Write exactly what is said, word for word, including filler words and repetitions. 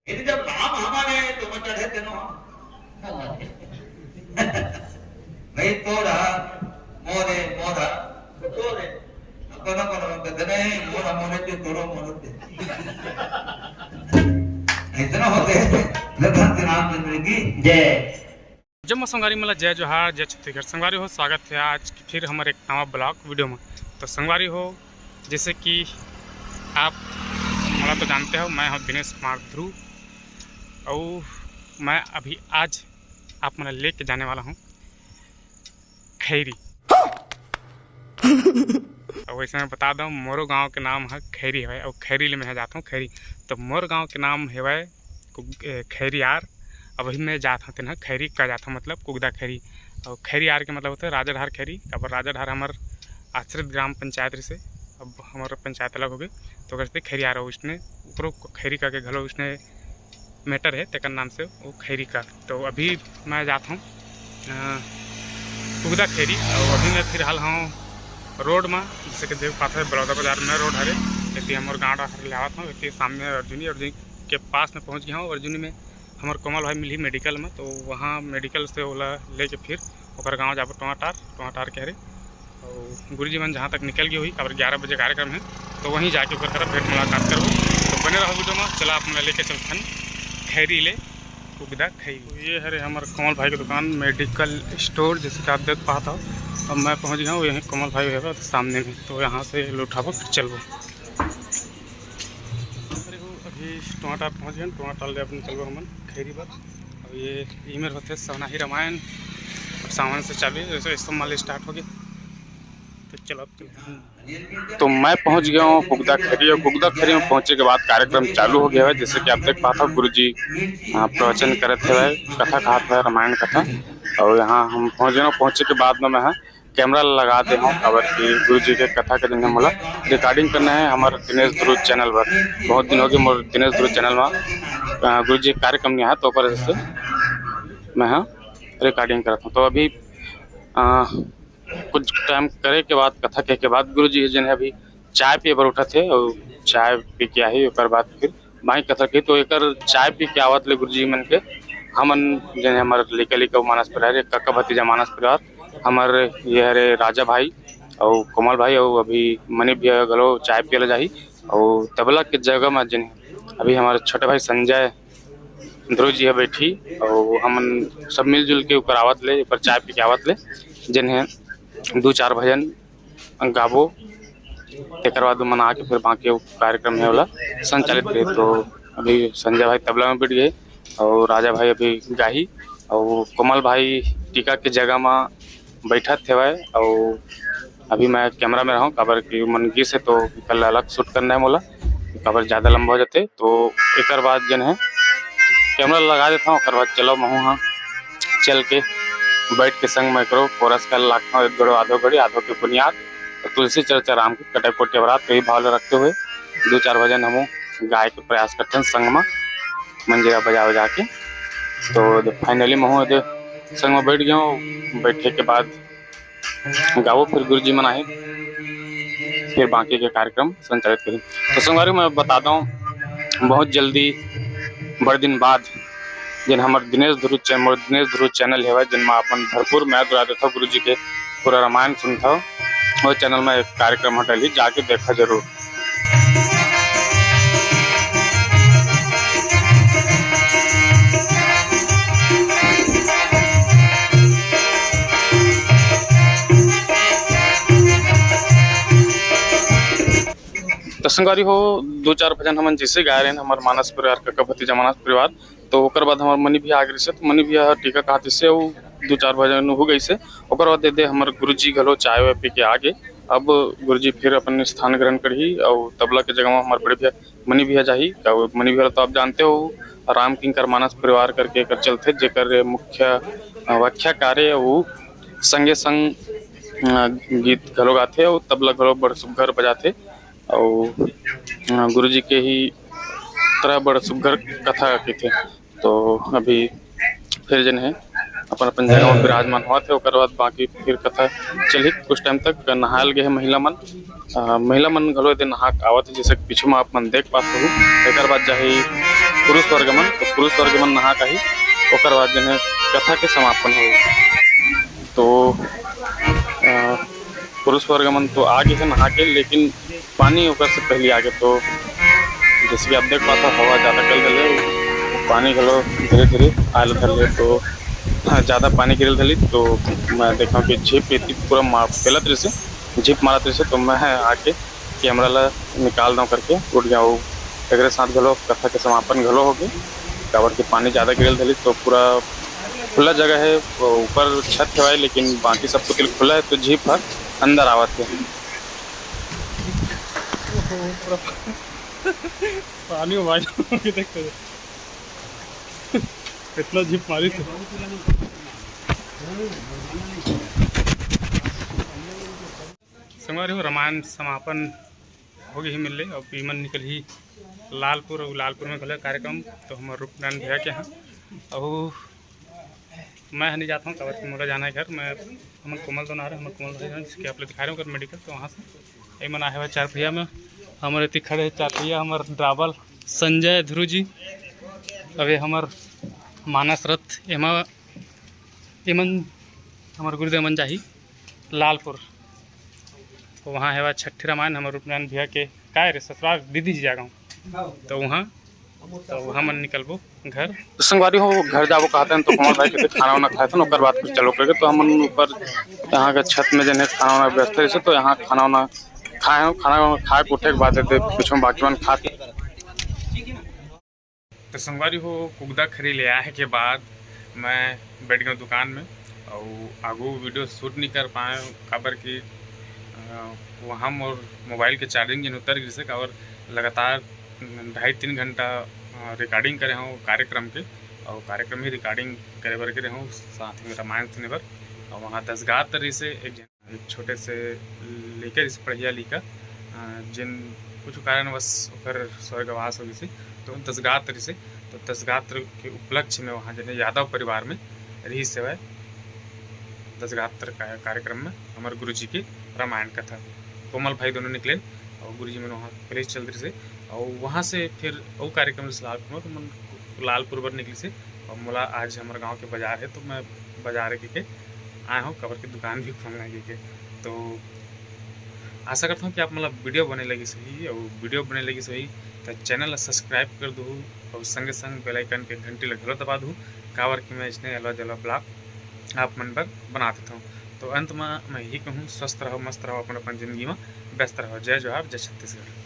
यदि जब राम हमारे तो मैं चढ़े तेनो हम। भाई तोरा मोरे मोरा तोरे। अब कोनो कोनो के दे नहीं, मोरा मोरे ते तोरो मोरे ते। इतना होते। धरती रामचंद्र की जय। जम्मो संगवारी मन ला जय जोहार, जय छत्तीसगढ़। संगवारी हो, स्वागत है आज फिर हमर एक नवा ब्लॉग वीडियो में। तो संगवारी हो, जैसे कि आप मोला तो जानते हो, मैं हूँ दिनेश कुमार ध्रुव, और मैं अभी आज आप मन ला लेके जाने वाला हूँ खैरी। और वैसे मैं बता दूँ, मोरो गांव के नाम है खैरी हवय, और खैरी ले मैं जात हूँ खैरी। तो मोर गांव के नाम हवय कुग-, ए, खैरी आर। अब वही मैं जात हूँ तेन खैरी का जात हूँ, मतलब कुगदा खैरी। और खैरी आर के मतलब होते राजाधार खैरी। अब राजाधार हमर आश्रित ग्राम पंचायत रहिसे, अब हमर पंचायत अलग हो गए, तो ओकर सेती खैरी आर उसने ओकरो खैरी का के घलो उसने मैटर है, तेकर नाम से वो खैरी का। तो अभी मैं जात हूँ, अ, कुगदा खैरी, और अभी मैं फिलहाल हूँ रोड में, जैसे कि देख पाते हैं बलौदा बाजार में रोड हरे, यदि हमर गाँव हर ले आवत हूँ, यदि सामने अर्जुनी, अर्जुनी के पास में पहुँच गया हूँ। अर्जुनी में हमर कोमल भाई मिली मेडिकल में, तो वहाँ मेडिकल से ओला लेके फिर ओकर गाँव जाबो टोंटार, टोंटार के हरे। और गुरुजी मन जहाँ तक निकल गए हुई, काबर ग्यारह बजे कार्यक्रम है, तो वहीं जाके ओकर तरफ भेंट मुलाकात करबो। तो बने रहो वीडियो में। चला, आप मन ला लेके चलथन खैरी ले, कुगदा खैरी। तो ये हरे हमर कोमल भाई के दुकान, मेडिकल स्टोर, जैसे कि आप देख पात हो। अब मैं पहुँच गया हूँ यहीं कोमल भाई के सामने में, तो यहाँ से उठाबो, फिर चलबो। अभी टोंटार पहुँच गए, टोंटार ले अपन चलबो हमन खैरी बर। अब ये ईमेर होते सवनाही रामायण, अब सावन से चालू है, जैसे इस माल स्टार्ट हो गया। तो चलो, अब तो मैं पहुंच गया हूँ कुगदा खैरी, और कुगदा खैरी में पहुंचे के बाद कार्यक्रम चालू हो गया है। जैसे कि आप देख पात हो, गुरुजी, अ, प्रवचन करत हवय, कथा कहत हवय, रामायण कथा। और यहाँ हम पहुंच गए, पहुंचे के बाद में मैं, हाँ, कैमरा लगा दे हूँ, काबर कि गुरुजी के कथा के दिन मोला रिकॉर्डिंग करना है हमर दिनेश ध्रुव चैनल पर। बहुत दिन हो गए मोर दिनेश ध्रुव चैनल में, अ, गुरुजी के कार्यक्रम नहीं आया, तो ओकर वजह से मैं, हाँ, रिकॉर्डिंग करत हूँ। तो अभी, अ, कुछ टाइम करे के बाद, कथा कहे के बाद गुरुजी जेन है अभी चाय पिए बर उठत हे, और चाय पी के आही, ओकर बाद फिर बाकी कथा कही। तो एकर चाय पी के आवत ले गुरुजी मन के हमन जेन हमर लइका लइका मानस परिवार, कका भतीजा मानस परिवार, हमर ये हरे राजा भाई और कोमल भाई और अभी मनी भैया घलो चाय पिए ला जाही। और तबला के जगह में जेन अभी हमर छोटे भाई संजय ध्रुव जी ह बैठी, और हमन सब मिलजुल के ऊपर आवत ले, ऊपर चाय पी के आवत ले, जेन है दू चार भजन गाबो, तेकर बाद ओमन आके फिर बाकी वो कार्यक्रम है वाला संचालित करे। तो अभी संजय भाई तबला में बैठ गए और राजा भाई अभी गाही और कोमल भाई टीका के जगह में बैठत हेवय। और अभी मैं कैमरा में रहूँ, काबर कि ओमन गिस है तो कल अलग शूट करना है मोला, काबर ज़्यादा लंबा हो जाते। तो एकर बाद जन है कैमरा लगा देता हूँ, ओकर बाद चलो महू हाँ चल के बैठ के संग में करो कोरस कर लागता हूँ, एक घड़ी आधो घड़ी, आधो के बुनियाद। तो तुलसी चर्चा राम की कटे कोटि अपराध, तो ये भाव रखते हुए दो चार भजन हमू गाय के प्रयास करते हैं संग में मंजीरा बजा बजा के। तो फाइनली महू दे संग में बैठ गया हूँ। बैठे के बाद गाबो, फिर गुरुजी मन आही, फिर बाकी के कार्यक्रम संचालित करी। तो संगवारी, मैं बता दूं, बहुत जल्दी, बड़े दिन बाद, जिन हमर दिनेश ध्रुव चै-, मोर दिनेश ध्रुव चैनल हेवय, जिन में अपन भरपूर मया दुलार देथव गुरुजी के, पूरा रामायण सुनथव, वो चैनल में एक कार्यक्रम हटल ही, जाके देखा जरूर। तो संगवारी हो, दो चार भजन हमन जैसे गाए रहे हमर मानस परिवार, कका भतीजा मानस परिवार, तो ओकर बाद हमर मनी भैया आ गए, तो मनी भैया टीका कहत से वो दो चार भजन हो गई से। ओकर बाद दे, दे हमर गुरुजी घलो चाय वाय पी के आ गए। अब गुरुजी फिर अपन स्थान ग्रहण करही और तबला के जगह में हमर बड़े भैया मनी भैया जाही। का मनी भैया तो आप जानते हो, राम किंकर मानस परिवार करके एकर चलथे, जेकर मुख्य, अ, व्याख्या कार्य वो संगे संग, अ, गीत घलो गाथे और तबला घलो बड़ सुग्घर बजाथे और, अ, गुरुजी के ही तरह बड़ सुग्घर कथा कहिथे। तो अभी फिर जन है अपन अपन जगह में विराजमान होत है, ओकर बाद बाकी फिर कथा चलही कुछ टाइम तक। नहायल गए है महिला मन, अ, महिला मन घलो एदे नहा के आवत है, जैसे कि पीछू में आप मन देख पात हो। एकर बाद जाही पुरुष वर्ग मन, तो पुरुष वर्ग मन नहा के आही, ओकर बाद जो है कथा के समापन होही। तो अ, पुरुष वर्ग मन तो आ गे हे नहा के, लेकिन पानी ओकर से पहले आ गे। तो जैसे कि आप देख पाथो, हवा ज़्यादा कल रहे, पानी घलो धीरे धीरे आए ल धर ले। तो हाँ, ज़्यादा पानी गिरल धली, तो मैं देखा कि झीप इतनी पूरा मार, पेलत रहिसे, झीप मारत रहिसे, तो मैं आके कैमरा ला निकाल दो करके उठ गया। वो एकरे साथ घलो कथा के समापन घलो हो गए, काबर के पानी ज़्यादा गिरल धली, तो पूरा खुला जगह है, ऊपर छत हेवय, लेकिन बाकी सब कुछ खुला है, तो झीप हर अंदर आवत है। पानी में भाई देख, इतना झीप मारी थी। संगवारी हो, रामायण समापन हो गई मिल ले। अब इमन निकलही लालपुर, और लालपुर में घलो कार्यक्रम, तो हमर रूपनारायण भैया के यहाँ। और मैं हनी जाता हूँ, काबर कि मोला जाना है घर। मैं, हमर कोमल तो ना रहे, हमर कोमल भाई हैं, जिसके आप लोग दिखा रहे हो मेडिकल, तो वहाँ से इमन आए हुआ चार पहिया में। हमर एती खड़े चार पहिया, हमर ड्राइवर संजय ध्रुव जी, अबे हमर मानस रथ, एमा एमन हमर गुरुदेव मन जाही लालपुर, तो वहाँ हेवा छठी रामायण हमर रूपनारायण भैया के काय रे ससुराल दीदी जी जागो, तो वहाँ, तो वहाँ मन निकलबो घर। संगवारी हो, घर जाबो कहते हैं तो कोमल भाई कहते खाना वाना खाए थे ना, ओकर बाद फिर चलो करके, तो हमन ऊपर यहाँ के छत में जने खाना वाना व्यवस्था रहिसे, तो यहाँ खाना वाना खाए हो, खाना वाना खाए के उठे के बाद एदे पीछू बाकी मन खाते। तो संगवारी हो, कुगदा खरी ले आए के बाद मैं बैठ गया दुकान में, और आगू वीडियो शूट नहीं कर पाए, काबर कि अ, वहाँ मोर मोबाइल के चार्जिंग जिन उतर गिर से, काबर लगातार ढाई तीन घंटा रिकॉर्डिंग करे हूँ कार्यक्रम के, और कार्यक्रम ही रिकॉर्डिंग करे बर के रहे हूँ, साथ में रामायण सुने बर। और वहाँ दसगात्र से एक जन एक छोटे से लइका, जैसे पढ़िया लइका, अ, जिन कुछ कारणवश ओकर स्वर्गवास हो गइसे, तो दसगात्र से, तो दसगात्र के उपलक्ष्य में वहाँ जने यादव परिवार में रहिस हेवय दसगात्र का कार्यक्रम में हमर गुरुजी के रामायण कथा। कोमल भाई दोनों निकलेन और गुरुजी मन वहाँ पहले चल रहिसे, और वहाँ से फिर वो कार्यक्रम से लालपुर में तो मन लालपुर बर निकलिसे, और मोला आज हमर गाँव के बाजार है, तो मैं बाजार के, के आए हूँ, काबर के दुकान भी खोलना है के। तो आशा करता हूँ कि आप मन ला वीडियो बने लगिस होही, और वीडियो बने लगिस होही तो चैनल ला सब्सक्राइब कर दू, और संगे संग बेल आइकन के घंटी ला घलो दबा दू, काबर कि मैं इसने अलवा जलवा ब्लॉग आप मन बर बना देता हूँ। तो अंत में मैं यही कहूँ, स्वस्थ रहो, मस्त रहो, अपन अपन जिंदगी में व्यस्त रहो। जय जोहार, जय छत्तीसगढ़।